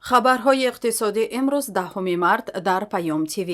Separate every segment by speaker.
Speaker 1: Хабарҳои иқтисодӣ имрӯз, 10 март, дар Паём ТВ.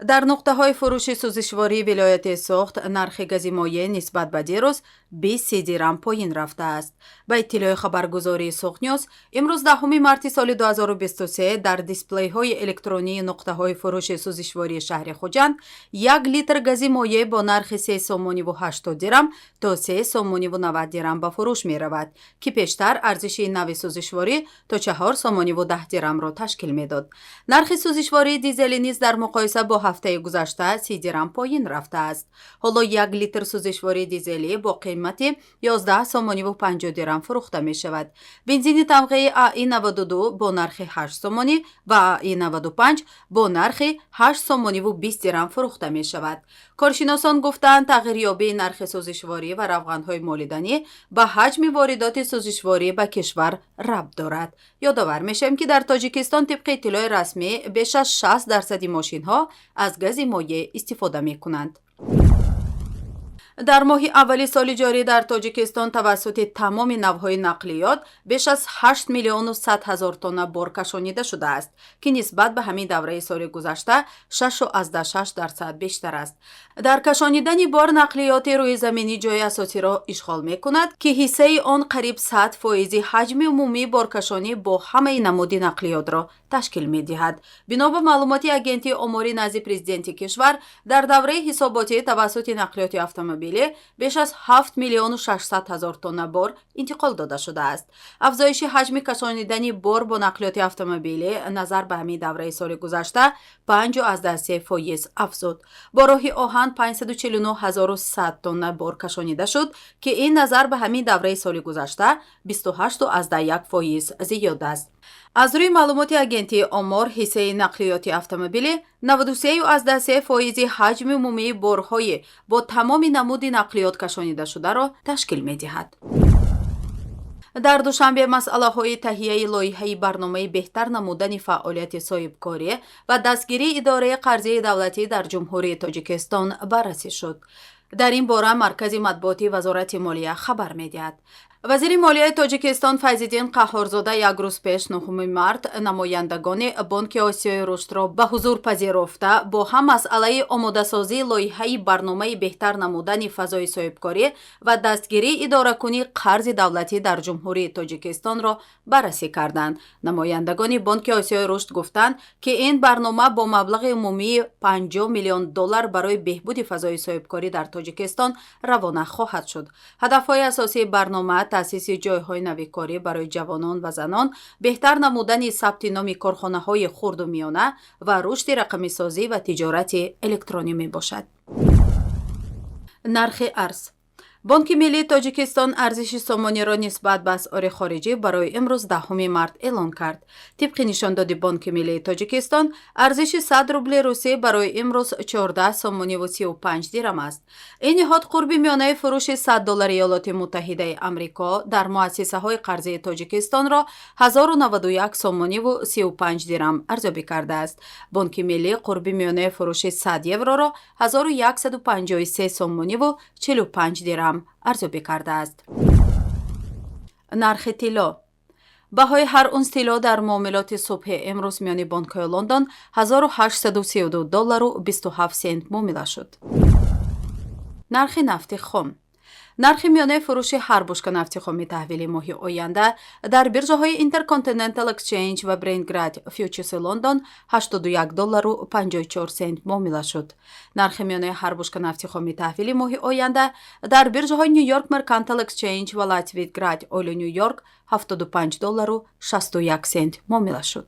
Speaker 1: Дар нуқтаҳои фурӯши сӯзишвории вилояти Суғд нархи гази моеъ нисбат ба дирӯз 20 дирам поин рафтааст. Ба иттилои хабаргузории Суғднюс, имрӯз, 10 марти соли 2023, дар дисплейҳои электронии нуқтаҳои фурӯши сӯзишвории шаҳри Хуҷанд 1 литр гази моеъ бо нархи 3 сомониву 80 дирам то 3 сомониву 90 дирам ба фурӯш меравад, ки пештар арзиши нави сӯзишворӣ то 4 сомониву 10 дирамро ташкил медод. Нархи сӯзишвории дизелӣ низ дар муқоиса бо ҳафтаи гузашта 30 дирам поин рафтааст. Ҳоло 1 литр сӯзишвории дизелӣ бо қимати 11 сомониву 50 дирам фурӯхта мешавад. Бензини тамғаи АИ 92 бо нархи 8 сомонӣ ва АИ 95 бо нархи 8 сомониву 20 дирам фурӯхта мешавад. Коршиносон гуфтаанд, тағйирёбии нархи сӯзишворӣ ва равғанҳои молиданӣ ба ҳаҷми воридоти сӯзишворӣ ба кишвар рабт дорад. Ёдовар мешавем, ки дар Тоҷикистон, тибқи иттилои расмӣ, беш аз 60 дарсади мошинҳо аз гази моеъ истифода мекунанд. Дар моҳи аввали соли ҷорӣ дар Тоҷикистон тавассути тамоми навъҳои нақлиёт беш аз 8 миллиону 100 ҳазор тонна бор кашонида шудааст, ки нисбат ба ҳамин давраи соли гузашта 6,6% бештар аст. Дар кашонидани бор нақлиёти рӯизаминӣ ҷои асосиро ишғол мекунад, ки ҳиссаи он қариб 100 фоизи ҳаҷми умумии боркашонӣ бо ҳамаи намуди нақлиётро ташкил медиҳад. Бино ба маълумоти Агентии оморӣ назди Президенти кишвар, дар давраи ҳисоботӣ тавассути нақлиёти автомобилӣ беш аз 7 миллиону 600 ҳазор тонна бор интиқол дода шудааст. Афзоиши ҳаҷми кашонидани бор бо нақлиёти автомобилӣ назар ба ҳамин давраи соли гузашта 5,3% афзуд. Бо роҳи оҳан 549 100 тонна бор кашонида шуд, ки ин назар ба ҳамин давраи соли гузашта 28,1% зиёд аст. Аз рӯи маълумоти Агентии омор, ҳиссаи нақлиёти автомобилӣ 93,3 фоизи ҳаҷми умумии борҳои бо тамоми намуди нақлиёт кашонидашударо ташкил медиҳад. Дар Душанбе масъалаҳои таҳияи лоиҳаи барномаи беҳтар намудани фаъолияти соҳибкорӣ ва дастгирии идораи қарзии давлатӣ дар Ҷумҳурии Тоҷикистон баррасӣ шуд. Дар ин бора маркази матбуотии Вазорати молия хабар медиҳад. Вазири молияи Тоҷикистон Файзиддин Қаҳҳорзода як рӯз пеш, 9 март, намояндагони Бонки Осиёи Рушдро ба ҳузур пазируфта, бо ҳам масъалаи омодасозии лоиҳаи барномаи беҳтар намудани фазои соҳибкорӣ ва дастгирии идоракунии қарзи давлатӣ дар Ҷумҳурии Тоҷикистонро баррасӣ карданд. Намояндагони Бонки Осиёи Рушд гуфтанд, ки ин барнома бо маблағи умумии 50 миллион доллар барои беҳбуди фазои соҳибкорӣ дар Тоҷикистон равона хоҳад шуд. Ҳадафҳои асосии барнома таъсиси ҷойҳои нави корӣ барои ҷавонон ва занон, беҳтар намудани сабти номи корхонаҳои хурду миёна ва рушди рақамисозӣ ва тиҷорати электронӣ мебошад. Нархи арз. Бонки Миллии Тоҷикистон арзиши сомониро нисбат ба асъори хориҷӣ барои имрӯз, 10 март, эълон кард. Тибқи нишондоди Бонки Миллии Тоҷикистон, арзиши 100 рубли русӣ барои имрӯз 14 сомониву 35 дирам аст. Ин ниҳод қурби миёнаи фурӯши 100 доллари Иёлоти Муттаҳидаи Амрико дар муассисаҳои қарзии Тоҷикистонро 1091 сомониву 35 дирам арзёбӣ кардааст. Бонки Миллӣ қурби миёнаи фурӯши 100 евроро 1153 сомониву 45 дирам арзёбӣ кардааст. Нархи тилло. Баҳои ҳар унс тилло дар муомилоти субҳи имрӯз миёни бонкҳои Лондон 1832 доллару 27 сент муомила шуд. Нархи нафти хом. Нархи миёнаи фурӯши ҳар бушка нафти хоми таҳвили моҳи оянда дар биржаҳои Intercontinental Exchange ва Brent Grade Futures Лондон 81 доллару 54 сент муомила шуд. Нархи миёнаи ҳар бушка нафти хоми таҳвили моҳи оянда дар биржаҳои New York Mercantile Exchange ва Light Sweet Crude Oil Нью Йорк 75 доллару 61 сент муомила шуд.